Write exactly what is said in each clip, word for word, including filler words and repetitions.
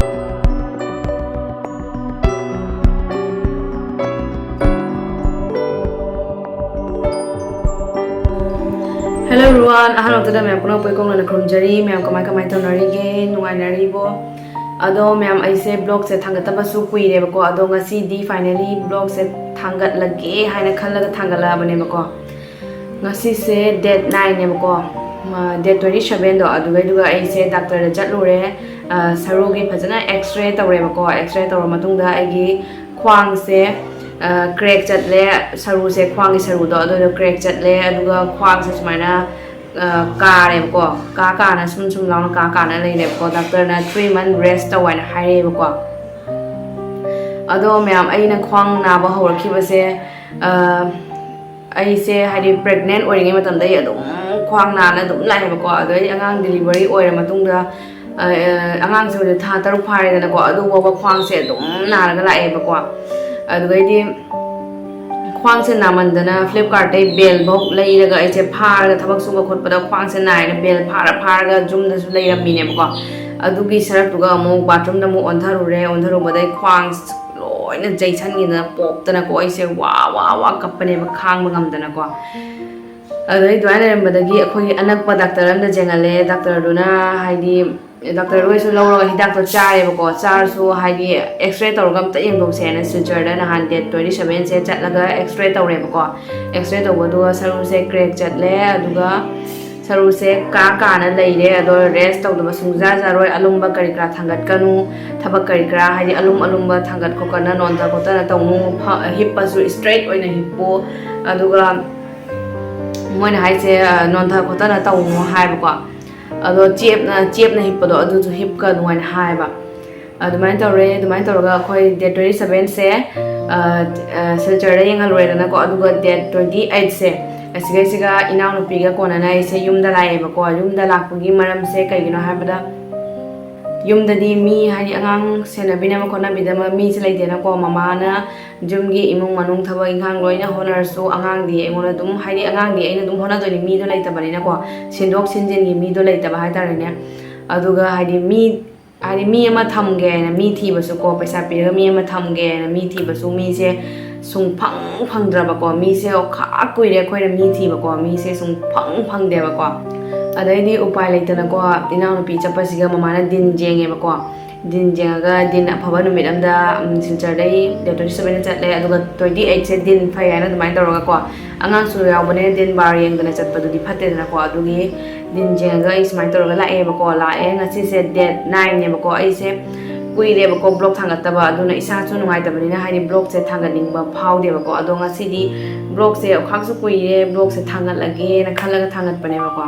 Hello everyone, ꯑꯍꯥꯟꯕꯗ ꯃꯌꯥꯝ ꯄꯨꯝꯅꯃꯛꯄꯨ ꯏꯀꯣꯛꯅꯅ ꯈꯨꯔꯨꯝꯖꯔꯤ꯫ ꯃꯌꯥꯝ ꯀꯃꯥꯏ ꯀꯃꯥꯏ ꯇꯧꯅꯔꯤꯒꯦ? ꯅꯨꯡꯉꯥꯏꯅꯔꯤꯕꯣ? ꯑꯗꯣ ꯃꯌꯥꯝ, ꯑꯩꯁꯦ vlogꯁꯦ ꯊꯥꯡꯒꯠꯇꯕꯁꯨ ꯀꯨꯏꯔꯦꯕꯀꯣ꯫ ꯑꯗꯣ ꯉꯁꯤꯗꯤ finally vlogꯁꯦ ꯊꯥꯡꯒꯠꯂꯒꯦ ꯍꯥꯏꯅ ꯈꯜꯂꯒ ꯊꯥꯡꯒꯠꯂꯛꯑꯕꯅꯦꯕꯀꯣ꯫ ꯉꯁꯤꯁꯦ date nineꯅꯦꯕꯀꯣ꯫ ꯃ-, date twenty sevenꯗꯣ ꯑꯗꯨꯒꯩꯗꯨꯒ ꯑꯩꯁꯦ doctorꯗ ꯆꯠꯂꯨꯔꯦ꯫ ꯑ, ꯁꯔꯨꯒꯤ ꯐꯖꯅ X-ray ꯇꯧꯔꯦꯕꯀꯣ꯫ X-ray ꯇꯧꯔ ꯃꯇꯨꯡꯗ ꯑꯩꯒꯤ ꯈ꯭ꯋꯥꯡꯁꯦ, ꯑ, crack ꯆꯠꯂꯦ꯫ ꯁꯔꯨꯁꯦ, ꯈ꯭ꯋꯥꯡꯒꯤ ꯁꯔꯨꯗꯣ ꯑꯗꯨꯗꯣ crack ꯆꯠꯂꯦ꯫ ꯑꯗꯨꯒ ꯈ꯭ꯋꯥꯡꯁꯦ ꯁꯨꯃꯥꯏꯅ, ꯑ, ꯀꯥꯔꯦꯕꯀꯣ꯫ ꯀꯥ ꯀꯥꯅ ꯁꯨꯝ ꯁꯨꯝ ꯂꯥꯎꯅ ꯀꯥ ꯀꯥꯅ ꯂꯩꯔꯦꯕꯀꯣ꯫ Doctorꯅ three month rest ꯇꯧ ꯍꯥꯏꯅ ꯍꯥꯏꯔꯛꯑꯦꯕꯀꯣ꯫ ꯑꯗꯣ ꯃꯌꯥꯝ, ꯑꯩꯅ ꯈ꯭ꯋꯥꯡ ꯅꯥꯕ ꯍꯧꯔꯛꯈꯤꯕꯁꯦ, ꯑ, ꯑꯩꯁꯦ ꯍꯥꯏꯗꯤ pregnant ꯑꯣꯏꯔꯤꯉꯩ ꯃꯇꯝꯗ ꯑꯩ ꯑꯗꯨꯝ ꯈ꯭ꯋꯥꯡ ꯅꯥꯅ ꯑꯗꯨꯝ ꯂꯥꯛꯑꯦꯕꯀꯣ꯫ ꯑꯗꯣ ꯑꯩ ꯑꯉꯥꯡ delivery ꯑꯣꯏꯔ ꯃꯇꯨꯡꯗ, ꯑ, ꯑ, ꯑꯉꯥꯡꯁꯦ ꯍꯧꯖꯤꯛ ꯊꯥ ꯇꯔꯨꯛ ꯐꯥꯔꯦꯗꯅꯀꯣ, ꯑꯗꯨ ꯐꯥꯎꯕ ꯈ꯭ꯋꯥꯡꯁꯦ ꯑꯗꯨꯝ ꯅꯥꯔꯒ ꯂꯥꯛꯑꯦꯕꯀꯣ꯫ ꯑꯗꯨꯗꯩꯗꯤ ꯈ꯭ꯋꯥꯡꯁꯦ ꯅꯥꯃꯟꯗꯅ Flipkartꯇꯩ belt ꯐꯥꯎ ꯂꯩꯔꯒ ꯑꯩꯁꯦ ꯐꯥꯔꯒ, ꯊꯕꯛ ꯁꯨꯕ ꯈꯣꯠꯄꯗ ꯈ꯭ꯋꯥꯡꯁꯦ ꯅꯥꯏꯅ belt ꯐꯥꯔ ꯐꯥꯔꯒ ꯌꯨꯝꯗꯁꯨ ꯂꯩꯔꯝꯃꯤꯅꯦꯕꯀꯣ꯫ ꯑꯗꯨꯒꯤ ꯁꯔꯨꯛꯇꯨꯒ ꯑꯃꯨꯛ bathroomꯗ ꯑꯃꯨꯛ ꯑꯣꯟꯊꯔꯨꯔꯦ꯫ ꯑꯣꯟꯊꯔꯨꯕꯗꯩ ꯈ꯭ꯋꯥꯡ ꯂꯣꯏꯅ ꯆꯩꯁꯟꯈꯤꯗꯅ ꯄꯣꯞꯇꯅꯀꯣ, ꯑꯩꯁꯦ ꯋꯥ ꯋꯥ ꯋꯥ ꯀꯞꯄꯅꯦꯕ, ꯈꯥꯡꯕ ꯉꯝꯗꯅꯀꯣ꯫ ꯑꯗꯨꯗꯩ ꯑꯗꯨꯃꯥꯏꯅ ꯂꯩꯔꯝꯕꯗꯒꯤ ꯑꯩꯈꯣꯏꯒꯤ ꯑꯅꯛꯄ doctor ꯑꯃꯗ ꯌꯦꯡꯍꯜꯂꯦ꯫ Doctorꯗꯨꯅ ꯍꯥꯏꯗꯤ, doctorꯗꯨꯒꯁꯨ ꯂꯧꯔꯒ ꯍꯤꯗꯥꯛꯇꯣ ꯆꯥꯔꯦꯕꯀꯣ꯫ ꯆꯥꯔꯁꯨ ꯍꯥꯏꯗꯤ X-ray ꯇꯧꯔꯒ ꯑꯝꯇ ꯌꯦꯡꯊꯣꯛꯁꯦꯅ Silchar ꯗ ꯅꯍꯥꯟ date twenty seven ꯁꯦ ꯆꯠꯂꯒ X-ray ꯇꯧꯔꯦꯕꯀꯣ꯫ X-ray ꯇꯧꯕꯗꯨꯒ ꯁꯔꯨꯁꯦ crack ꯆꯠꯂꯦ, ꯑꯗꯨꯒ ꯁꯔꯨꯁꯦ ꯀꯥ ꯀꯥꯅ ꯂꯩꯔꯦ꯫ ꯑꯗꯣ rest ꯇꯧꯗꯕ ꯁꯨꯡꯌꯥ ꯌꯥꯔꯣꯏ꯫ ꯑꯂꯨꯝꯕ ꯀꯔꯤ ꯀꯔꯥ ꯊꯥꯡꯒꯠꯀꯅꯨ, ꯊꯕꯛ ꯀꯔꯤ ꯀꯔꯥ ꯍꯥꯏꯗꯤ ꯑꯂꯨꯝ ꯑꯂꯨꯝꯕ ꯊꯥꯡꯒꯠ ꯈꯣꯠꯀꯠꯅ, ꯅꯣꯟꯊ ꯈꯣꯠꯇꯅ ꯇꯧꯅꯨ꯫ ꯐ-, ꯍꯤꯞꯄꯁꯨ straight ꯑꯣꯏꯅ ꯍꯤꯞꯄꯨ꯫ ꯑꯗꯨꯒ ꯃꯣꯏꯅ ꯍꯥꯏꯁꯦ, ꯑ, ꯅꯣꯟꯊ ꯈꯣꯠꯇꯅ ꯇꯧꯅꯨ ꯍꯥꯏꯕꯀꯣ꯫ ꯑꯗꯣ ꯆꯦꯞꯅ, ꯆꯦꯞꯅ ꯍꯤꯞꯄꯗꯣ ꯑꯗꯨꯁꯨ ꯍꯤꯞꯀꯅꯨ ꯍꯥꯏꯅ ꯍꯥꯏꯕ꯫ ꯑꯗꯨꯃꯥꯏꯅ ꯇꯧꯔꯦ꯫ ꯑꯗꯨꯃꯥꯏꯅ ꯇꯧꯔꯒ ꯑꯩꯈꯣꯏ date twenty seven ꯁꯦ, ꯑ, ꯑ, Silchar ꯗ ꯌꯦꯡꯍꯜꯂꯨꯔꯦꯗꯅꯀꯣ꯫ ꯑꯗꯨꯒ date twenty eight ꯁꯦ ꯑꯁꯤꯒꯩꯁꯤꯒ ꯏꯅꯥꯎꯅꯨꯄꯤꯒ ꯀꯣꯟꯅꯅ ꯑꯩꯁꯦ ꯌꯨꯝꯗ ꯂꯥꯛꯑꯦꯕꯀꯣ꯫ ꯌꯨꯝꯗ ꯂꯥꯛꯄꯒꯤ ꯃꯔꯝꯁꯦ ꯀꯩꯒꯤꯅꯣ ꯍꯥꯏꯕꯗ, ꯌꯨꯝꯗꯗꯤ ꯃꯤ ꯍꯥꯏꯗꯤ ꯑꯉꯥꯡ ꯁꯦꯟꯅꯕꯤꯅꯕ ꯈꯣꯠꯅꯕꯤꯅꯕ ꯃꯤꯁꯦ ꯂꯩꯇꯦꯅꯀꯣ꯫ ꯃꯃꯥꯅ ꯌꯨꯝꯒꯤ ꯏꯃꯨꯡ ꯃꯅꯨꯡ ꯊꯕꯛ ꯏꯪꯈꯥꯡ ꯂꯣꯏꯅ ꯍꯣꯠꯅꯔꯁꯨ, ꯑꯉꯥꯡꯗꯤ ꯑꯩꯉꯣꯟꯗ ꯑꯗꯨꯝ, ꯍꯥꯏꯗꯤ ꯑꯉꯥꯡꯗꯤ ꯑꯩꯅ ꯑꯗꯨꯝ ꯍꯣꯠꯅꯗꯣꯏꯅꯤ, ꯃꯤꯗꯣ ꯂꯩꯇꯕꯅꯤꯅꯀꯣ, ꯁꯤꯟꯗꯣꯛ ꯁꯤꯟꯖꯤꯟꯒꯤ ꯃꯤꯗꯣ ꯂꯩꯇꯕ ꯍꯥꯏꯇꯥꯔꯦꯅꯦ꯫ ꯑꯗꯨꯒ ꯍꯥꯏꯗꯤ ꯃꯤ ꯍꯥꯏꯗꯤ ꯃꯤ ꯑꯃ ꯊꯝꯒꯦ ꯍꯥꯏꯅ ꯃꯤ ꯊꯤꯕꯁꯨꯀꯣ, ꯄꯩꯁꯥ ꯄꯤꯔꯒ ꯃꯤ ꯑꯃ ꯊꯝꯒꯦ ꯍꯥꯏꯅ ꯃꯤ ꯊꯤꯕꯁꯨ ꯃꯤꯁꯦ ꯁꯨꯡꯐꯪ ꯐꯪꯗ꯭ꯔꯕꯀꯣ꯫ ꯃꯤꯁꯦ ꯑꯣꯈꯥꯛ ꯀꯨꯏꯔꯦ ꯑꯩꯈꯣꯏꯅ ꯃꯤ ꯊꯤꯕꯀꯣ, ꯃꯤꯁꯦ ꯁꯨꯡꯐꯪ ꯐꯪꯗꯦꯕꯀꯣ꯫ ꯑꯗꯩꯗꯤ ꯎꯄꯥꯏ ꯂꯩꯇꯅꯀꯣ, ꯏꯅꯥꯎꯅꯨꯄꯤ ꯆꯠꯄꯁꯤꯒ ꯃꯃꯥꯅ ꯗꯤꯟ ꯌꯦꯡꯉꯦꯕꯀꯣ꯫ ꯗꯤꯟ ꯌꯦꯡꯉꯒ ꯗꯤꯟ ꯑꯐꯕ ꯅꯨꯃꯤꯠ ꯑꯝꯗ, ꯎꯝ, ꯁꯤꯜꯆꯔꯗꯩ ꯗꯦꯠ twenty sevenꯗ ꯆꯠꯂꯦ, ꯑꯗꯨꯒ twenty eightꯁꯦ ꯗꯤꯟ ꯐꯩ ꯍꯥꯏꯅ ꯑꯗꯨꯃꯥꯏꯅ ꯇꯧꯔꯒꯀꯣ, ꯑꯉꯥꯡꯁꯨ ꯌꯥꯎꯕꯅꯤꯅ ꯗꯤꯟ ꯕꯥꯔ ꯌꯦꯡꯗꯅ ꯆꯠꯄꯗꯨꯗꯤ ꯐꯠꯇꯦꯗꯅꯀꯣ꯫ ꯑꯗꯨꯒꯤ ꯗꯤꯟ ꯌꯦꯡꯉꯒ ꯑꯩ ꯁꯨꯃꯥꯏꯅ ꯇꯧꯔꯒ ꯂꯥꯛꯑꯦꯕꯀꯣ꯫ ꯂꯥꯛꯑꯦ, ꯉꯁꯤꯁꯦ ꯗꯦꯠ nineꯅꯦꯕꯀꯣ꯫ ꯑꯩꯁꯦ ꯀꯨꯏꯔꯦꯕꯀꯣ ꯕ꯭ꯂꯣꯛ ꯊꯥꯡꯒꯠꯇꯕ, ꯑꯗꯨꯅ ꯏꯁꯥꯁꯨ ꯅꯨꯡꯉꯥꯏꯇꯕꯅꯤꯅ ꯍꯥꯏꯗꯤ ꯕ꯭ꯂꯣꯛꯁꯦ ꯊꯥꯡꯒꯠꯅꯤꯡꯕ ꯐꯥꯎꯗꯦꯕꯀꯣ꯫ ꯑꯗꯣ ꯉꯁꯤꯗꯤ ꯕ꯭ꯂꯣꯛꯁꯦ ꯑꯣꯈꯥꯛꯁꯨ ꯀꯨꯏꯔꯦ, ꯕ꯭ꯂꯣꯛꯁꯦ ꯊꯥꯡꯒꯠꯂꯒꯦꯅ ꯈꯜꯂꯒ ꯊꯥꯡꯒꯠꯄꯅꯦꯕꯀꯣ꯫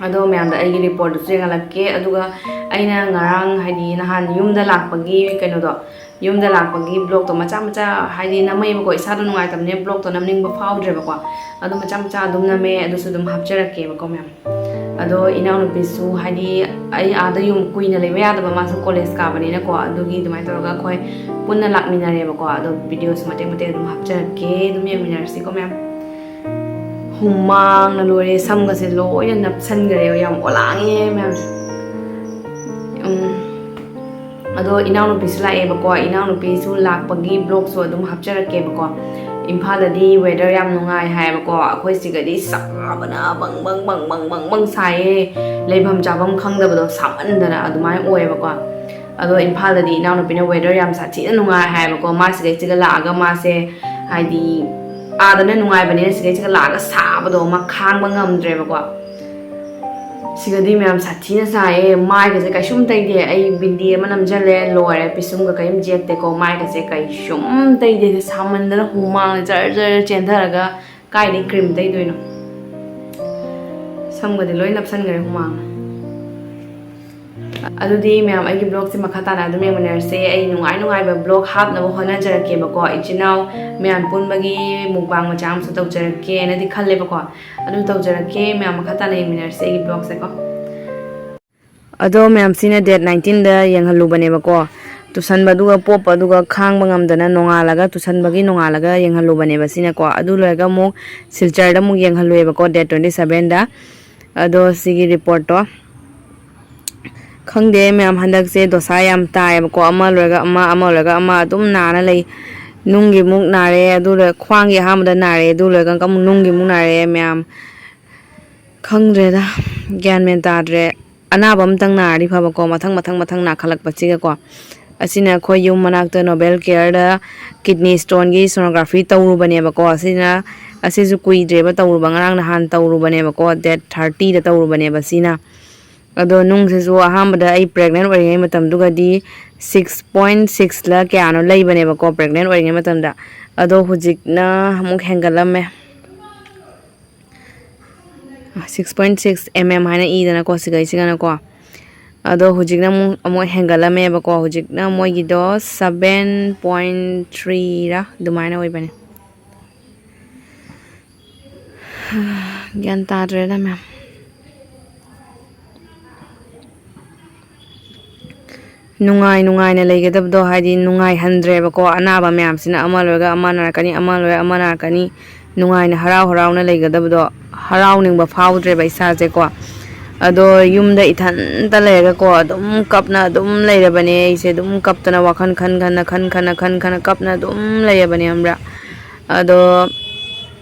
ꯑꯗꯣ ꯃꯌꯥꯝꯗ ꯑꯩꯒꯤ ꯔꯤꯄꯣꯔꯠꯇꯨꯁꯨ ꯌꯦꯡꯍꯜꯂꯛꯀꯦ꯫ ꯑꯗꯨꯒ ꯑꯩꯅ ꯉꯔꯥꯡ, ꯍꯥꯏꯗꯤ ꯅꯍꯥꯟ ꯌꯨꯝꯗ ꯂꯥꯛꯄꯒꯤ ꯀꯩꯅꯣꯗꯣ, ꯌꯨꯝꯗ ꯂꯥꯛꯄꯒꯤ ꯕ꯭ꯂꯣꯛꯇꯣ ꯃꯆꯥ ꯃꯆꯥ, ꯍꯥꯏꯗꯤ ꯅꯝꯃꯛꯑꯦꯕꯀꯣ, ꯏꯁꯥꯗꯣ ꯅꯨꯡꯉꯥꯏꯇꯕꯅꯤꯅ ꯕ꯭ꯂꯣꯛꯇꯣ ꯅꯝꯅꯤꯡꯕ ꯐꯥꯎꯗ꯭ꯔꯦꯕꯀꯣ꯫ ꯑꯗꯣ ꯃꯆꯥ ꯃꯆꯥ ꯑꯗꯨꯝ ꯅꯝꯃꯦ, ꯑꯗꯨꯁꯨ ꯑꯗꯨꯝ ꯍꯥꯞꯆꯔꯛꯀꯦꯕꯀꯣ ꯃꯌꯥꯝ꯫ ꯑꯗꯣ ꯏꯅꯥꯎꯅꯨꯄꯤꯁꯨ, ꯍꯥꯏꯗꯤ ꯑꯩ ꯑꯥꯗ ꯌꯨꯝ ꯀꯨꯏꯅ ꯂꯩꯕ ꯌꯥꯗꯕ, ꯃꯥꯁꯨ ꯀꯣꯂꯦꯖ ꯀꯥꯕꯅꯤꯅꯀꯣ, ꯑꯗꯨꯒꯤ ꯑꯗꯨꯃꯥꯏꯅ ꯇꯧꯔꯒ ꯑꯩꯈꯣꯏ ꯄꯨꯟꯅ ꯂꯥꯛꯃꯤꯟꯅꯔꯦꯕꯀꯣ꯫ ꯑꯗꯣ ꯚꯤꯗꯤꯑꯣꯁꯨ ꯃꯇꯦꯛ ꯃꯇꯦꯛ ꯑꯗꯨꯝ ꯍꯥꯞꯆꯔꯛꯀꯦ, ꯑꯗꯨꯝ ꯌꯦꯡꯃꯤꯟꯅꯔꯁꯤꯀꯣ ꯃꯌꯥꯝ꯫ ꯍꯨꯃꯥꯡꯅ ꯂꯣꯏꯔꯦ, ꯁꯝꯒꯁꯦ ꯂꯣꯏꯅ ꯅꯞꯁꯟꯈꯔꯦ, ꯌꯥꯝ ꯑꯣꯂꯥꯡꯉꯦ ꯃꯌꯥꯝꯁꯦ꯫ ꯎꯝ, ꯑꯗꯣ ꯏꯅꯥꯎꯅꯨꯄꯤꯁꯨ ꯂꯥꯛꯑꯦꯕꯀꯣ꯫ ꯏꯅꯥꯎꯅꯨꯄꯤꯁꯨ ꯂꯥꯛꯄꯒꯤ ꯕ꯭ꯂꯣꯛꯁꯨ ꯑꯗꯨꯝ ꯍꯥꯞꯆꯔꯛꯀꯦꯕꯀꯣ꯫ ꯏꯝꯐꯥꯜꯗꯗꯤ ꯋꯦꯗꯔ ꯌꯥꯝ ꯅꯨꯡꯉꯥꯏ ꯍꯥꯏꯌꯦꯕꯀꯣ꯫ ꯑꯩꯈꯣꯏ ꯁꯤꯒꯗꯤ ꯁꯥꯕꯅ ꯕꯪ ꯕꯪ ꯕꯪ ꯕꯪ ꯕꯪ ꯕꯪ ꯁꯥꯏꯌꯦ, ꯂꯩꯐꯝ ꯆꯥꯐꯝ ꯈꯪꯗꯕꯗꯣ ꯁꯥꯃꯟꯗꯅ ꯑꯗꯨꯃꯥꯏꯅ ꯑꯣꯏꯌꯦꯕꯀꯣ꯫ ꯑꯗꯣ ꯏꯝꯐꯥꯜꯗꯗꯤ ꯏꯅꯥꯎꯅꯨꯄꯤꯅ ꯋꯦꯗꯔ ꯌꯥꯝ ꯁꯥꯊꯤꯅ ꯅꯨꯡꯉꯥꯏ ꯍꯥꯏꯌꯦꯕꯀꯣ꯫ ꯃꯥ ꯁꯤꯗꯩꯁꯤꯒ ꯂꯥꯛꯑꯒ ꯃꯥꯁꯦ, ꯍꯥꯏꯗꯤ ꯑꯥꯗꯅ ꯅꯨꯡꯉꯥꯏꯕꯅꯤꯅ ꯁꯤꯗꯩꯁꯤꯒ ꯂꯥꯛꯑꯒ ꯁꯥꯕꯗꯣ ꯃꯥ ꯈꯥꯡꯕ ꯉꯝꯗ꯭ꯔꯦꯕꯀꯣ꯫ ꯁꯤꯒꯗꯤ ꯃꯌꯥꯝ ꯁꯥꯊꯤꯅ ꯁꯥꯏꯌꯦ꯫ ꯃꯥꯏꯒꯁꯦ ꯀꯩꯁꯨꯝ ꯇꯩꯗꯦ꯫ ꯑꯩ ꯕꯤꯟꯗꯤ ꯑꯃ ꯅꯝꯁꯤꯜꯂꯦ, ꯂꯣꯏꯔꯦ꯫ ꯄꯤꯁꯨꯝꯒ ꯀꯔꯤꯝ ꯌꯦꯛꯇꯦꯀꯣ꯫ ꯃꯥꯏꯒꯁꯦ ꯀꯩꯁꯨꯝ ꯇꯩꯗꯦ꯫ ꯁꯥꯃꯟꯗꯅ ꯍꯨꯃꯥꯡꯅ ꯖꯔ ꯖꯔ ꯆꯦꯟꯊꯔꯒ ꯀꯥꯏꯗꯩ ꯀ꯭ꯔꯤꯝ ꯇꯩꯗꯣꯏꯅꯣ? ꯁꯝꯒꯗꯤ ꯂꯣꯏ ꯅꯞꯁꯟꯈ꯭ꯔꯦ ꯍꯨꯃꯥꯡꯅ꯫ ꯑꯗꯨꯗꯤ ꯃꯌꯥꯝ, ꯑꯩꯒꯤ ꯕ꯭ꯂꯣꯒꯁꯦ ꯃꯈꯥ ꯇꯥꯅ ꯑꯗꯨꯝ ꯌꯦꯡꯃꯤꯟꯅꯔꯁꯦ꯫ ꯑꯩ ꯅꯨꯡꯉꯥꯏ ꯅꯨꯡꯉꯥꯏꯕ ꯕ꯭ꯂꯣꯒ ꯍꯥꯞꯅꯕ ꯍꯣꯠꯅꯖꯔꯛꯀꯦꯕꯀꯣ꯫ ꯏꯆꯤꯟ ꯏꯅꯥꯎ ꯃꯌꯥꯝ ꯄꯨꯟꯕꯒꯤ ꯃꯨꯛꯕꯥꯡ ꯃꯆꯥ ꯑꯃꯁꯨ ꯇꯧꯖꯔꯛꯀꯦꯅꯗꯤ ꯈꯜꯂꯦꯕꯀꯣ꯫ ꯑꯗꯨ ꯇꯧꯖꯔꯛꯀꯦ꯫ ꯃꯌꯥꯝ ꯃꯈꯥ ꯇꯥꯅ ꯌꯦꯡꯃꯤꯟꯅꯔꯁꯦ ꯑꯩꯒꯤ ꯕ꯭ꯂꯣꯒꯁꯦꯀꯣ꯫ ꯑꯗꯣ ꯃꯌꯥꯝꯁꯤꯅ ꯗꯦꯠ ꯅꯥꯏꯟꯇꯤꯟꯗ ꯌꯦꯡꯍꯜꯂꯨꯕꯅꯦꯕꯀꯣ꯫ ꯇꯨꯁꯟꯕꯗꯨꯒ ꯄꯣꯞꯄꯗꯨꯒ ꯈꯥꯡꯕ ꯉꯝꯗꯅ ꯅꯣꯡꯉꯥꯜꯂꯒ, ꯇꯨꯁꯟꯕꯒꯤ ꯅꯣꯡꯉꯥꯜꯂꯒ ꯌꯦꯡꯍꯜꯂꯨꯕꯅꯦꯕ ꯁꯤꯅꯀꯣ꯫ ꯑꯗꯨ ꯂꯣꯏꯔꯒ ꯑꯃꯨꯛ ꯁꯤꯜꯆꯔꯗ ꯑꯃꯨꯛ ꯌꯦꯡꯍꯜꯂꯨꯏꯕꯀꯣ, ꯗꯦꯠ twenty sevenꯗ꯫ ꯑꯗꯣ ꯁꯤꯒꯤ ꯔꯤꯄꯣꯔꯠꯇꯣ ꯈꯪꯗꯦ ꯃꯌꯥꯝ, ꯍꯟꯗꯛꯁꯦ ꯗꯣꯁꯥ ꯌꯥꯝ ꯇꯥꯏꯌꯦꯕꯀꯣ, ꯑꯃ ꯂꯣꯏꯔꯒ ꯑꯃ, ꯑꯃ ꯂꯣꯏꯔꯒ ꯑꯃ ꯑꯗꯨꯝ ꯅꯥꯅ ꯂꯩ꯫ ꯅꯨꯡꯒꯤ ꯑꯃꯨꯛ ꯅꯥꯔꯦ, ꯑꯗꯨ ꯂꯣꯏꯔ ꯈ꯭ꯋꯥꯡꯒꯤ ꯑꯍꯥꯟꯕꯗ ꯅꯥꯔꯦ, ꯑꯗꯨ ꯂꯣꯏꯔꯒ ꯑꯃꯨꯛ ꯅꯨꯡꯒꯤ ꯑꯃꯨꯛ ꯅꯥꯔꯦ ꯃꯌꯥꯝ꯫ ꯈꯪꯗ꯭ꯔꯦꯗ, ꯒ꯭ꯌꯥꯟ ꯃꯦꯟ ꯇꯥꯗ꯭ꯔꯦ꯫ ꯑꯅꯥꯕ ꯑꯝꯇꯪ ꯅꯥꯔꯗꯤ ꯐꯕꯀꯣ, ꯃꯊꯪ ꯃꯊꯪ ꯃꯊꯪ ꯅꯥꯈꯠꯂꯛꯄꯁꯤꯒꯀꯣ꯫ ꯑꯁꯤꯅ ꯑꯩꯈꯣꯏ ꯌꯨꯝ ꯃꯅꯥꯛꯇ ꯅꯣꯕꯦꯜ ꯀꯦꯌꯔꯗ ꯀꯤꯗꯅꯤ ꯁ꯭ꯇꯣꯟꯒꯤ ꯁꯣꯅꯣꯒ꯭ꯔꯥꯐꯤ ꯇꯧꯔꯨꯕꯅꯦꯕꯀꯣ꯫ ꯑꯁꯤꯅ, ꯑꯁꯤꯁꯨ ꯀꯨꯏꯗ꯭ꯔꯦꯕ ꯇꯧꯔꯨꯕ, ꯉꯔꯥꯡ ꯅꯍꯥꯟ ꯇꯧꯔꯨꯕꯅꯦꯕꯀꯣ, ꯗꯦꯠ ꯊꯥꯔꯇꯤꯗ ꯇꯧꯔꯨꯕꯅꯦꯕ ꯁꯤꯅ꯫ ꯑꯗꯣ ꯅꯨꯡꯁꯤꯁꯨ ꯑꯍꯥꯟꯕꯗ ꯑꯩ ꯄ꯭ꯔꯦꯒꯅꯦꯟ ꯑꯣꯏꯔꯤꯉꯩ ꯃꯇꯝꯗꯨꯒꯗꯤ ꯁꯤꯛꯁ ꯄꯣꯏꯟ ꯁꯤꯛꯁꯂ ꯀꯌꯥꯅꯣ ꯂꯩꯕꯅꯦꯕꯀꯣ, ꯄ꯭ꯔꯦꯒꯅꯦꯟ ꯑꯣꯏꯔꯤꯉꯩ ꯃꯇꯝꯗ꯫ ꯑꯗꯣ ꯍꯧꯖꯤꯛꯅ ꯑꯃꯨꯛ ꯍꯦꯟꯒꯠꯂꯝꯃꯦ꯫ Six point six M M ꯍꯥꯏꯅ ꯏꯗꯅꯀꯣ, ꯁꯤꯒꯩꯁꯤꯒꯅꯀꯣ꯫ ꯑꯗꯣ ꯍꯧꯖꯤꯛꯅ ꯑꯃꯨꯛ, ꯑꯃꯨꯛ ꯍꯦꯟꯒꯠꯂꯝꯃꯦꯕꯀꯣ꯫ ꯍꯧꯖꯤꯛꯅ ꯃꯣꯏꯒꯤꯗꯣ ꯁꯕꯦꯟ ꯄꯣꯏꯟ ꯊ꯭ꯔꯤꯔ ꯑꯗꯨꯃꯥꯏꯅ ꯑꯣꯏꯕꯅꯦ꯫ ꯒ꯭ꯌꯥꯟ ꯇꯥꯗ꯭ꯔꯦꯗ ꯃꯌꯥꯝ꯫ ꯅꯨꯡꯉꯥꯏ ꯅꯨꯡꯉꯥꯏꯅ ꯂꯩꯒꯗꯕꯗꯣ, ꯍꯥꯏꯗꯤ ꯅꯨꯡꯉꯥꯏꯍꯟꯗ꯭ꯔꯦꯕꯀꯣ꯫ ꯑꯅꯥꯕ ꯃꯌꯥꯝꯁꯤꯅ ꯑꯃ ꯂꯣꯏꯔꯒ ꯑꯃ ꯅꯥꯔꯛꯀꯅꯤ, ꯑꯃ ꯂꯣꯏꯔꯒ ꯑꯃ ꯅꯥꯔꯛꯀꯅꯤ꯫ ꯅꯨꯡꯉꯥꯏꯅ ꯍꯔꯥꯎ ꯍꯔꯥꯎꯅ ꯂꯩꯒꯗꯕꯗꯣ, ꯍꯔꯥꯎꯅꯤꯡꯕ ꯐꯥꯎꯗ꯭ꯔꯦꯕ ꯏꯁꯥꯁꯦꯀꯣ꯫ ꯑꯗꯣ ꯌꯨꯝꯗ ꯏꯊꯟꯇ ꯂꯩꯔꯒꯀꯣ, ꯑꯗꯨꯝ ꯀꯞꯅ ꯑꯗꯨꯝ ꯂꯩꯔꯕꯅꯦ ꯑꯩꯁꯦ꯫ ꯑꯗꯨꯝ ꯀꯞꯇꯅ, ꯋꯥꯈꯜ ꯈꯟ ꯈꯟꯅ, ꯈꯟ ꯈꯟꯅ, ꯈꯟ ꯈꯟꯅ ꯀꯞꯅ ꯑꯗꯨꯝ ꯂꯩꯔꯕꯅꯦ, ꯈꯪꯕ꯭ꯔꯥ? ꯑꯗꯣ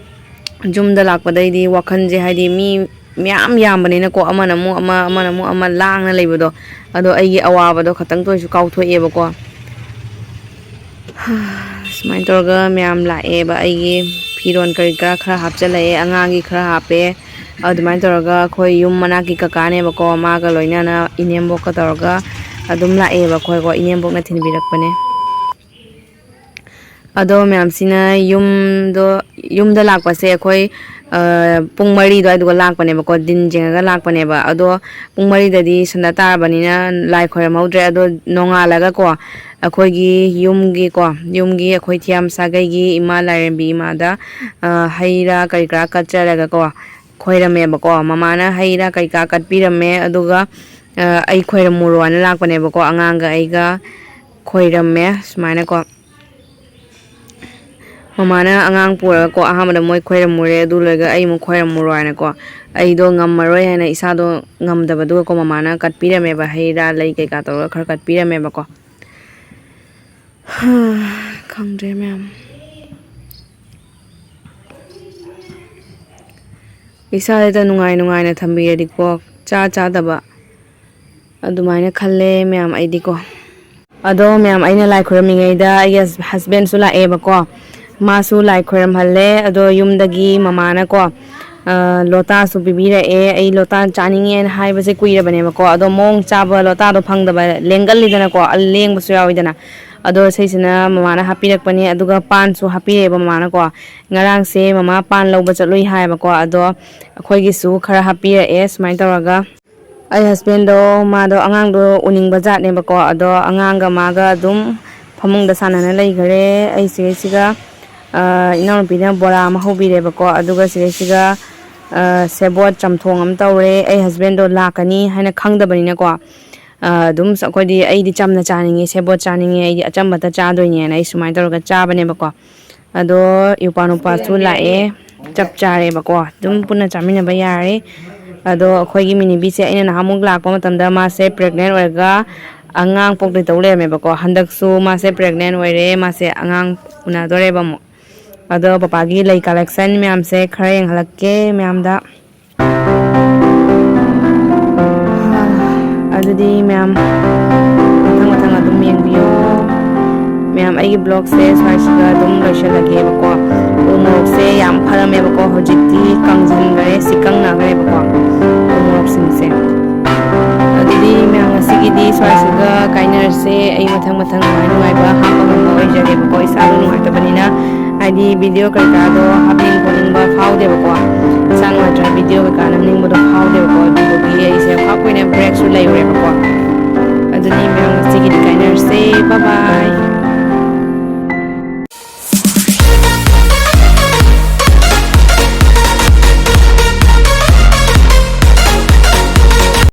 ꯌꯨꯝꯗ ꯂꯥꯛꯄꯗꯩꯗꯤ ꯋꯥꯈꯜꯁꯦ, ꯍꯥꯏꯗꯤ ꯃꯤ ꯃꯌꯥꯝ ꯌꯥꯝꯕꯅꯤꯅꯀꯣ, ꯑꯃꯅ ꯑꯃꯨꯛ ꯑꯃ, ꯑꯃꯅ ꯑꯃꯨꯛ ꯑꯃ ꯂꯥꯡꯅ ꯂꯩꯕꯗꯣ, ꯑꯗꯣ ꯑꯩꯒꯤ ꯑꯋꯥꯕꯗꯣ ꯈꯇꯪꯇ ꯑꯣꯏꯔꯁꯨ ꯀꯥꯎꯊꯣꯛꯑꯦꯕꯀꯣ꯫ ꯁꯨꯃꯥꯏꯅ ꯇꯧꯔꯒ ꯃꯌꯥꯝ ꯂꯥꯛꯑꯦꯕ, ꯑꯩꯒꯤ ꯐꯤꯔꯣꯜ ꯀꯔꯤ ꯀꯔꯥ ꯈꯔ ꯍꯥꯞꯆꯤꯜꯂꯛꯑꯦ, ꯑꯉꯥꯡꯒꯤ ꯈꯔ ꯍꯥꯞꯄꯦ꯫ ꯑꯗꯨꯃꯥꯏꯅ ꯇꯧꯔꯒ ꯑꯩꯈꯣꯏ ꯌꯨꯝ ꯃꯅꯥꯛꯀꯤ ꯀꯀꯥꯅꯦꯕꯀꯣ, ꯃꯥꯒ ꯂꯣꯏꯅꯅ ꯏꯅꯦꯝꯕꯣꯛꯀ ꯇꯧꯔꯒ ꯑꯗꯨꯝ ꯂꯥꯛꯑꯦꯕ ꯑꯩꯈꯣꯏꯀꯣ, ꯏꯅꯦꯝꯕꯣꯛꯅ ꯊꯤꯟꯕꯤꯔꯛꯄꯅꯦ꯫ ꯑꯗꯣ ꯃꯌꯥꯝꯁꯤꯅ ꯌꯨꯝꯗꯣ, ꯌꯨꯝꯗ ꯂꯥꯛꯄꯁꯦ ꯑꯩꯈꯣꯏ, ꯑ, ꯄꯨꯡ ꯃꯔꯤ ꯑꯗꯨꯋꯥꯏꯗꯨꯒ ꯂꯥꯛꯄꯅꯦꯕꯀꯣ, ꯗꯤꯟ ꯌꯦꯡꯉꯒ ꯂꯥꯛꯄꯅꯦꯕ꯫ ꯑꯗꯣ ꯄꯨꯡ ꯃꯔꯤꯗꯗꯤ ꯁꯟꯗꯥ ꯇꯥꯔꯕꯅꯤꯅ ꯂꯥꯏ ꯈꯣꯏꯔꯝꯍꯧꯗ꯭ꯔꯦ꯫ ꯑꯗꯣ ꯅꯣꯡꯉꯥꯜꯂꯒꯀꯣ, ꯑꯩꯈꯣꯏꯒꯤ ꯌꯨꯝꯒꯤꯀꯣ, ꯌꯨꯝꯒꯤ ꯑꯩꯈꯣꯏ ꯊꯤꯌꯥꯝ ꯁꯥꯒꯩꯒꯤ ꯏꯃꯥ ꯂꯥꯏꯔꯦꯝꯕꯤ ꯏꯃꯥꯗ, ꯑ, ꯍꯩ ꯔꯥ ꯀꯔꯤ ꯀꯔꯥ ꯀꯠꯆꯔꯒꯀꯣ, ꯈꯣꯏꯔꯝꯃꯦꯕꯀꯣ꯫ ꯃꯃꯥꯅ ꯍꯩ ꯔꯥ ꯀꯔꯤ ꯀꯔꯥ ꯀꯠꯄꯤꯔꯝꯃꯦ꯫ ꯑꯗꯨꯒ, ꯑ, ꯑꯩ ꯈꯣꯏꯔꯝꯃꯨꯔꯣꯅ ꯂꯥꯛꯄꯅꯦꯕꯀꯣ, ꯑꯉꯥꯡꯒ ꯑꯩꯒ ꯈꯣꯏꯔꯝꯃꯦ ꯁꯨꯃꯥꯏꯅꯀꯣ꯫ ꯃꯃꯥꯅ ꯑꯉꯥꯡ ꯄꯨꯔꯒꯀꯣ, ꯑꯍꯥꯟꯕꯗ ꯃꯣꯏ ꯈꯣꯏꯔꯝꯃꯨꯔꯦ, ꯑꯗꯨ ꯂꯣꯏꯔꯒ ꯑꯩ ꯑꯃꯨꯛ ꯈꯣꯏꯔꯝꯃꯨꯔꯣ ꯍꯥꯏꯅꯀꯣ, ꯑꯩꯗꯣ ꯉꯝꯃꯔꯣꯏ ꯍꯥꯏꯅ ꯏꯁꯥꯗꯣ ꯉꯝꯗꯕꯗꯨꯒꯀꯣ, ꯃꯃꯥꯅ ꯀꯠꯄꯤꯔꯝꯃꯦꯕ, ꯍꯩ ꯔꯥ ꯂꯩ ꯀꯩꯀꯥ ꯇꯧꯔꯒ ꯈꯔ ꯀꯠꯄꯤꯔꯝꯃꯦꯕꯀꯣ꯫ ꯈꯪꯗ꯭ꯔꯦ ꯃꯌꯥꯝ, ꯏꯁꯥꯁꯤꯗ ꯅꯨꯡꯉꯥꯏ ꯅꯨꯡꯉꯥꯏꯅ ꯊꯝꯕꯤꯔꯗꯤꯀꯣ, ꯆꯥ ꯆꯥꯗꯕ ꯑꯗꯨꯃꯥꯏꯅ ꯈꯜꯂꯦ ꯃꯌꯥꯝ ꯑꯩꯗꯤꯀꯣ꯫ ꯑꯗꯣ ꯃꯌꯥꯝ, ꯑꯩꯅ ꯂꯥꯏ ꯈꯨꯔꯝꯃꯤꯉꯩꯗ ꯑꯩꯒꯤ ꯍꯁ-, ꯍꯁꯕꯦꯟꯁꯨ ꯂꯥꯛꯑꯦꯕꯀꯣ꯫ ꯃꯥꯁꯨ ꯂꯥꯏ ꯈꯣꯏꯔꯝꯍꯜꯂꯦ꯫ ꯑꯗꯣ ꯌꯨꯝꯗꯒꯤ ꯃꯃꯥꯅꯀꯣ, ꯑ, ꯂꯣꯇꯥꯁꯨ ꯄꯤꯕꯤꯔꯛꯑꯦ꯫ ꯑꯩ ꯂꯣꯇꯥ ꯆꯥꯅꯤꯡꯉꯦꯅ ꯍꯥꯏꯕꯁꯦ ꯀꯨꯏꯔꯕꯅꯦꯕꯀꯣ꯫ ꯑꯗꯣ ꯃꯑꯣꯡ ꯆꯥꯕ ꯂꯣꯇꯥꯗꯣ ꯐꯪꯗꯕ, ꯂꯦꯡꯒꯜꯂꯤꯗꯅꯀꯣ, ꯑ, ꯂꯦꯡꯕꯁꯨ ꯌꯥꯎꯋꯤꯗꯅ꯫ ꯑꯗꯣ ꯁꯤꯁꯤꯅ ꯃꯃꯥꯅ ꯍꯥꯞꯄꯤꯔꯛꯄꯅꯦ꯫ ꯑꯗꯨꯒ ꯄꯥꯟꯁꯨ ꯍꯥꯞꯄꯤꯔꯛꯑꯦꯕ ꯃꯃꯥꯅꯀꯣ꯫ ꯉꯔꯥꯡꯁꯦ ꯃꯃꯥ ꯄꯥꯟ ꯂꯧꯕ ꯆꯠꯂꯨꯏ ꯍꯥꯏꯌꯦꯕꯀꯣ꯫ ꯑꯗꯣ ꯑꯩꯈꯣꯏꯒꯤꯁꯨ ꯈꯔ ꯍꯥꯞꯄꯤꯔꯛꯑꯦ ꯁꯨꯃꯥꯏꯅ ꯇꯧꯔꯒ꯫ ꯑꯩ ꯍꯁꯕꯦꯟꯗꯣ, ꯃꯥꯗꯣ ꯑꯉꯥꯡꯗꯣ ꯎꯅꯤꯡꯕ ꯖꯥꯠꯅꯦꯕꯀꯣ꯫ ꯑꯗꯣ ꯑꯉꯥꯡꯒ ꯃꯥꯒ ꯑꯗꯨꯝ ꯐꯃꯨꯡꯗ ꯁꯥꯟꯅꯅ ꯂꯩꯈꯔꯦ꯫ ꯑꯩ ꯁꯤꯒꯩꯁꯤꯒ, ꯑ, ꯏꯅꯥꯎꯅꯨꯄꯤꯅ ꯕꯣꯔꯥ ꯑꯃ ꯍꯧꯕꯤꯔꯦꯕꯀꯣ꯫ ꯑꯗꯨꯒ ꯁꯤꯒꯩꯁꯤꯒ, ꯑ, ꯁꯦꯕꯣꯠ ꯆꯝꯊꯣꯡ ꯑꯃ ꯇꯧꯔꯦ꯫ ꯑꯩ ꯍꯁꯕꯦꯟꯗꯣ ꯂꯥꯛꯀꯅꯤ ꯍꯥꯏꯅ ꯈꯪꯗꯕꯅꯤꯅꯀꯣ꯫ ꯑ, ꯑꯗꯨꯝ ꯁ-, ꯑꯩꯈꯣꯏꯗꯤ, ꯑꯩꯗꯤ ꯆꯝꯅ ꯆꯥꯅꯤꯡꯉꯦ, ꯁꯦꯕꯣꯠ ꯆꯥꯅꯤꯡꯉꯦ, ꯑꯩꯗꯤ ꯑꯆꯝꯕꯇ ꯆꯥꯗꯣꯏꯅꯦꯅ ꯑꯩ ꯁꯨꯃꯥꯏꯅ ꯇꯧꯔꯒ ꯆꯥꯕꯅꯦꯕꯀꯣ꯫ ꯑꯗꯣ ꯏꯎꯄꯥ ꯅꯨꯄꯥꯁꯨ ꯂꯥꯛꯑꯦ, ꯆꯞ ꯆꯥꯔꯦꯕꯀꯣ, ꯑꯗꯨꯝ ꯄꯨꯟꯅ ꯆꯥꯃꯤꯟꯅꯕ ꯌꯥꯔꯦ꯫ ꯑꯗꯣ ꯑꯩꯈꯣꯏꯒꯤ ꯃꯤꯅꯤꯕꯤꯁꯦ ꯑꯩꯅ ꯅꯍꯥꯟꯃꯨꯛ ꯂꯥꯛꯄ ꯃꯇꯝꯗ ꯃꯥꯁꯦ pregnant ꯑꯣꯏꯔꯒ ꯑꯉꯥꯡ ꯄꯣꯛꯇꯣꯏ ꯇꯧ ꯂꯩꯔꯝꯃꯦꯕꯀꯣ꯫ ꯍꯟꯗꯛꯁꯨ ꯃꯥꯁꯦ pregnant ꯑꯣꯏꯔꯦ, ꯃꯥꯁꯦ ꯑꯉꯥꯡ ꯎꯅꯗꯣꯔꯦꯕ ꯑꯃꯨꯛ꯫ ꯑꯗꯣ ꯄꯄꯥꯒꯤ ꯂꯩ collection ꯃꯌꯥꯝꯁꯦ ꯈꯔ ꯌꯦꯡꯍꯜꯂꯛꯀꯦ ꯃꯌꯥꯝꯗ꯫ ꯑꯗꯨꯗꯤ ꯃꯌꯥꯝ, ꯃꯊꯪ ꯃꯊꯪ ꯑꯗꯨꯝ ꯌꯦꯡꯕꯤꯌꯣ꯫ ꯃꯌꯥꯝ, ꯑꯩꯒꯤ vlogꯁꯦ ꯁ꯭ꯋꯥꯏꯁꯤꯗ ꯑꯗꯨꯝ ꯂꯣꯏꯁꯤꯜꯂꯒꯦꯕꯀꯣ꯫ ꯎ ꯃꯣꯔꯣꯛꯁꯦ ꯌꯥꯝ ꯐꯔꯝꯃꯦꯕꯀꯣ, ꯍꯧꯖꯤꯛꯇꯤ ꯀꯪꯁꯤꯟꯈ꯭ꯔꯦ, ꯁꯤ ꯀꯪꯅꯈ꯭ꯔꯦꯕꯀꯣ ꯎ ꯃꯣꯔꯣꯛꯁꯤꯡꯁꯦ꯫ ꯑꯗꯨꯗꯤ ꯃꯌꯥꯝ, ꯉꯁꯤꯒꯤꯗꯤ ꯁ꯭ꯋꯥꯏꯁꯤꯒ ꯀꯥꯏꯅꯔꯁꯦ꯫ ꯑꯩ ꯃꯊꯪ ꯃꯊꯪ ꯅꯨꯡꯉꯥꯏ ꯅꯨꯡꯉꯥꯏꯕ ꯍꯥꯞꯄ ꯉꯝꯕ ꯑꯣꯏꯖꯔꯦꯕꯀꯣ, ꯏꯁꯥꯗꯣ ꯅꯨꯡꯉꯥꯏꯇꯕꯅꯤꯅ꯫ ꯍꯥꯏꯗꯤ video ꯀꯩꯀꯥꯗꯣ ꯍꯥꯞꯅꯤꯡ ꯈꯣꯠꯅꯤꯡꯕ ꯐꯥꯎꯗꯦꯕꯀꯣ, ꯏꯁꯥ ꯅꯨꯡꯉꯥꯏꯇ꯭ꯔ video ꯀꯩꯀꯥ ꯅꯝꯅꯤꯡꯕꯗꯣ ꯐꯥꯎꯗꯦꯕꯀꯣ꯫ ꯑꯗꯨꯗꯨꯒꯤ ꯑꯩꯁꯦ ꯄꯥꯛ ꯀꯨꯏꯅ breakꯁꯨ ꯂꯩꯔꯨꯔꯦꯕꯀꯣ꯫ ꯑꯗꯨꯗꯤ ꯃꯌꯥꯝ, ꯉꯁꯤꯒꯤꯗꯤ ꯀꯥꯏꯅꯔꯁꯦ, bye bye꯫